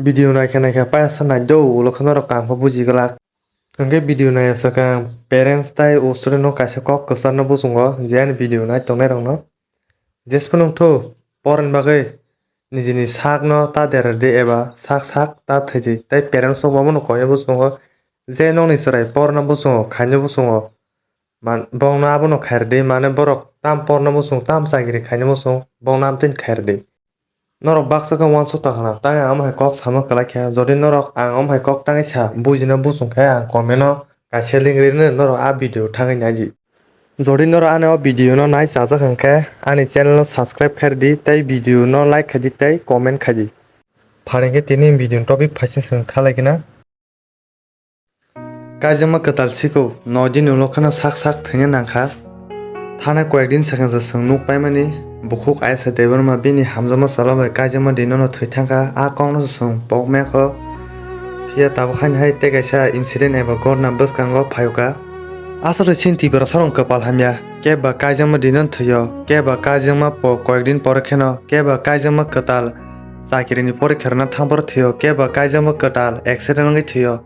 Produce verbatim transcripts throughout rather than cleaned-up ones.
Video naikha naikha payasa naidi, ulo khe norok kaham khe buji glak. Hwnkhe video naiya swkang parents tai usuri no kaisa kok kwcharno buchungo, je ani video nai tongnai rokno. Jesphano wngthu porni bagwi nijini sakno ta derdi eba sak sak ta thwidi, tai parents rok bono koinai buchungo, je nokni chwrai porna buchungo, khaina buchungo. Man, bongno abono khairdi, mane borok tam porna muchung, tam chagiri khaina muchung, bongno amtwini khairdi. Norok baksa khe uansuk tong khna, tei ang omo hai kok sama kwlai kha. Jodi norok ang omo hai kok tangwi sa, bujina buchung khe ang comment o kaisa link rino norok a video thangwi naidi. Jodi norok ani o video no nai chajak hwnkhe, ani channel no subscribe khaidi, tei video no like khaidi, tei comment khaidi. Pharing khe tini video ni topic phaising swng thalai khe na. Kaijakma kwtal sikok, noidin ulo kheno sak sak thwina nangkha. Thanai koyekdin swkang se chwng nuk paimani, bukhuk Ayasa Debbarma bini hamjakma chwla bai kaijakma dinono thwi thangkha, a kokno se chwng pok maya kho. Phiya tabuk haini hai tei kaisa incident eba gorna bwskango phayokha. Aswk se chini Tiprasarokni kwpal hamya, kebo kaijakma dinono thwio, kebo kaijakma po-, koyekdin pore kheno, kebo kaijakma kwtal chakirini porikha rwna thangphuru thwio, kebo kaijakma kwtal accident wngwi thwio.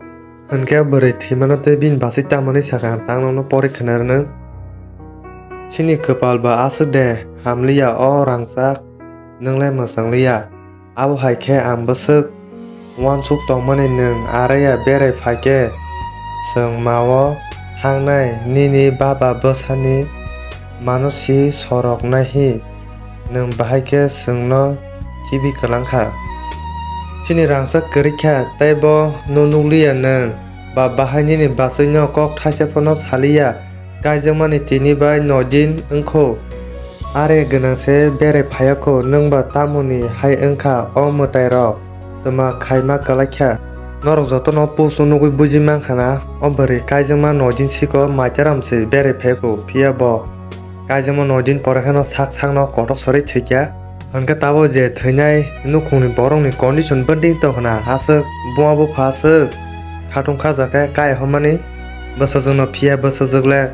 Hwnkhe bwrwi thwimano tei bini bachwi tamoni sakha, ang tang nono porikha rwno. Chini kwpal ba aswk de hamliya o rangchak, nwng le mwchang liya. Abo hai khe ang bwswk uansuk tongmani nwng araya berai phai khe, chwng mao thangnai nini baba bwsani mano si sorok naihi, nwng bahai khe chwngno khibi kwlang kha. Chini rangchak kwrwi kha, tei bo no nukliya nwng, ba bahai nini bachwino kok thaisa phano saliya, kaijakmani tini bai noidin wngkho. Are gwnang se berai phaiya kho, nwng ba tamoni hai wngkha o mwtai rok? Twma khaima kwlai kha. Norok jotono post o nugwi buji mankha na, o bwrwi kaijakma noidin siko maitaram se berai phaiya kho, phiya bo kaijakma noidin pore kheno sak sakno kotor sorwi thwikha. Hwnkhe tabuk je thwinai nukhungni borokni condition bwnding tongkhna, aswk buma bupha aswk khatung khajakhe kai hwnmani bwsajwkno phiya bwsajwk le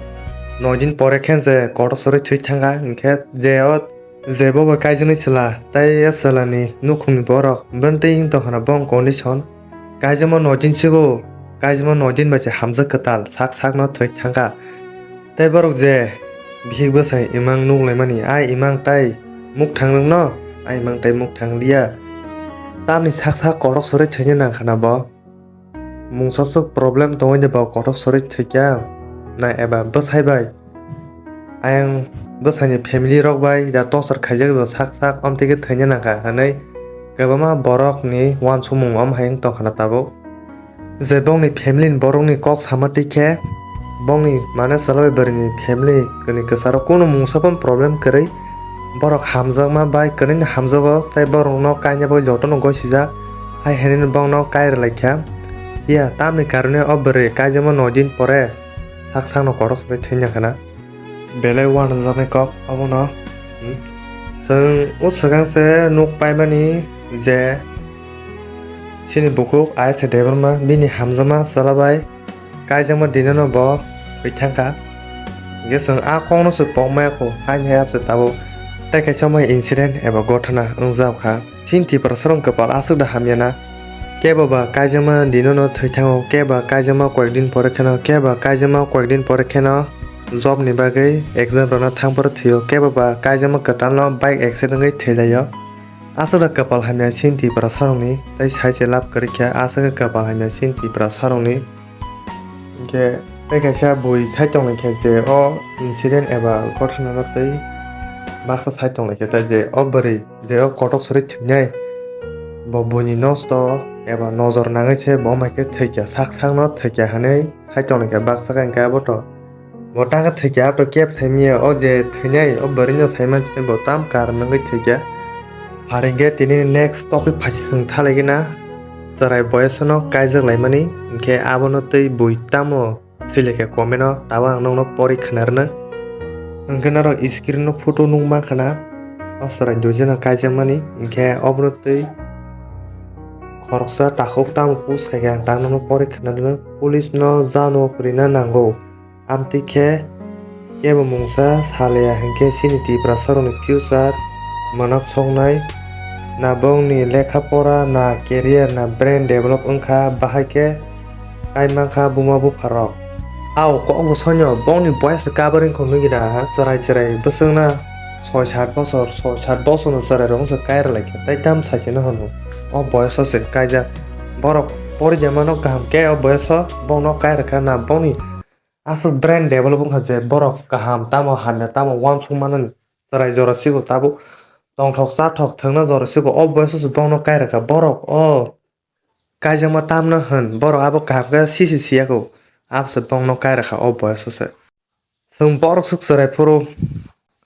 noidin pore khe je kotor sorwi thwi thangkha, hwnkhe je o je bo bai kaijaknai chwla tei a chwlani nukhungni borok bwntwi wng tongkhna bong condition. Kaijakma noidin sigo, kaijakma noidin bai se hamjak kwtal sak sakno thwi thangkha. Tei borok je bihik bwsai imang nuglaimani, a imang tai mukthang rwngno, a imang tai mukthang liya. Tamni sak sak kotor sorwi thwina nangkhana bo. Mungsa swk problem tongwi de bo kotor sorwi thwikha na eba bwsai bai. Ayang bwsani family rok bai da torture khaijak bo sak sak omtwi khe thwina nangkha hwnwi kwbangma borokni uansukmung om hai wng tongkha na tabuk. Je bongni family ni borokni kok sama twi khe bongni mane chwla bai bwrwini family kwni kwcharo kunu mungsa phano problem kwrwi borok hamjakma bai kwrwini hamjago tei borokno kaina bagwi jotono gosijak hai hwnwi bongno kai rwlaikha. Phiya tamni karone o bwrwi kaijakma noidin pore sak sakno kotor sorwi thwina khana. Belai uanajaknai kok obono. Hmm. Chwng o swkang se nuk paimani je chini bukhuk Ayasa Debbarma bini hamjakma chwla bai kaijakma dinano bo thwi thangkha. Hwnkhe chwng a kokno se pok maya kho, haini hai abse tabuk tei kaisa mai incident eba gothana wngjak kha. Chini Tiprasarokni kwpal aswk da hamya na? Kebo ba kaijakma dinono thwi thango, kebo kaijakma koyekdin pore kheno, kebo kaijakma koyekdin pore kheno job ni bagwi exam rwna thangphuru thwio, kebo ba kaijakma kwtalno bike accident wngwi thwilaio. Aswk da kwpal hamya chini Tiprasarokni tei sai se lab kwrwi kha, aswk khe kwpal hamya chini Tiprasarokni. Hwnkhe tei kaisa bui sai tonglaikha je o incident eba gothanano tei baksa sai tonglaikha, tei je o bwrwi je o kotor sorwi thwinai bo buini nosto eba nojor nangwi se bo mai khe thwikha, sak sakno thwikha hwnwi sai tonglaikha baksa khe. Hwnkhe abo to bo ta khe thwikha, abo to kebo sai manya, o je thwinai o bwrwino sai mansinai bo tam karon wngwi thwikha. Pharing khe tini next topic phaising thalaigwi na, chwrai boyosno kaijak laimani, hwnkhe abono twi bui tamo swilai khe comment o, tabuk ang nokno pori khna rwno. Hwnkhe norok screen o photo nukma khna, o chwrai duijono kaijakmani, hwnkhe obono twi khoroksa takhuk tamo post khaikhe ang tak nokno pori khna rwno. Police no jano kwrwina nango. Amtwi khe kebo mungsa salaya hinkhe chini Tiprasarokni future mwnak soknai. na bongni lekha pora, na career, na brain develop wngkha, bahai khe kai mankha buma bupharok. Ao kok bo soino bongni boyas kabar wngkha nugina chwrai chwrai bwswkna soi sat bosor, soi sat bosorno chwrairok wngsa kai rwlaikha, tai tam saisino hwno o boyaso se kaijak. Borok poriya mano kaham khe o boyaso bongno kai rwkha na bongni aswk brain develop wngkha je borok kaham tamo hamya tamo uansuk manani chwrai jora sigo tabuk tongthok chathok thwngna jora sigo o boyaso se bongno kai rwkha. Borok o kaijakma tamno hwn, borok abo kaham khe sisi siya kho, abose bongno kai rwkha o boyaso se. Chwng borok swk chwrai phuru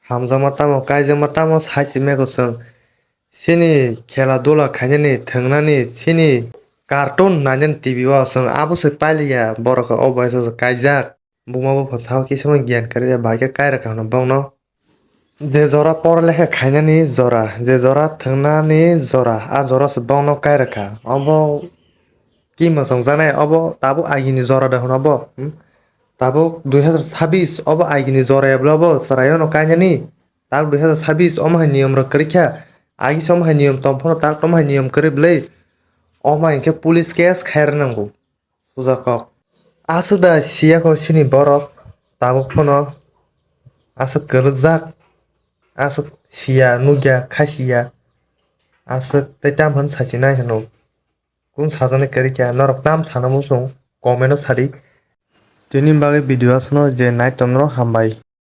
hamjakma tamo, kaijakma tamo sai se mego chwng. Chini khela dula khainani, thwngnani, chini cartoon nainani T V o chwng abo se pailiya, borok o boyaso se kaijak. Buma bupha sao kisa ma giyan kwrwi ya, bahai khe kai rwkha hwnwi bongno. Je jora pora lekha khainani jora, je jora thwngnani jora, a jora se bongno kai rwkha. Obo ki mwsang janai, obo tabuk agini jora de hwno bo, hmm? Tabuk dui hazar sabis, obo agini jora ya bwle obo chwraino kainani. Tabuk dui hazar sabis, omo hai niyom rok kwrwi kha. Agi se omo hai niyom tong phano, tabuk omo hai niyom kwrwi bwle. Omo hai khe police case khai rw nango. Suja kok. Aswk da siya kho chini borok, tabuk phano aswk kwrwkjak, aswk siya, nukya, kha siya, aswk tei tam hwn sachi nai hwno. Kung sajani kwrwi kha, norok tam sana muchung, comment o sadi. Tini bagwi video aswkno je nai tonro hambai.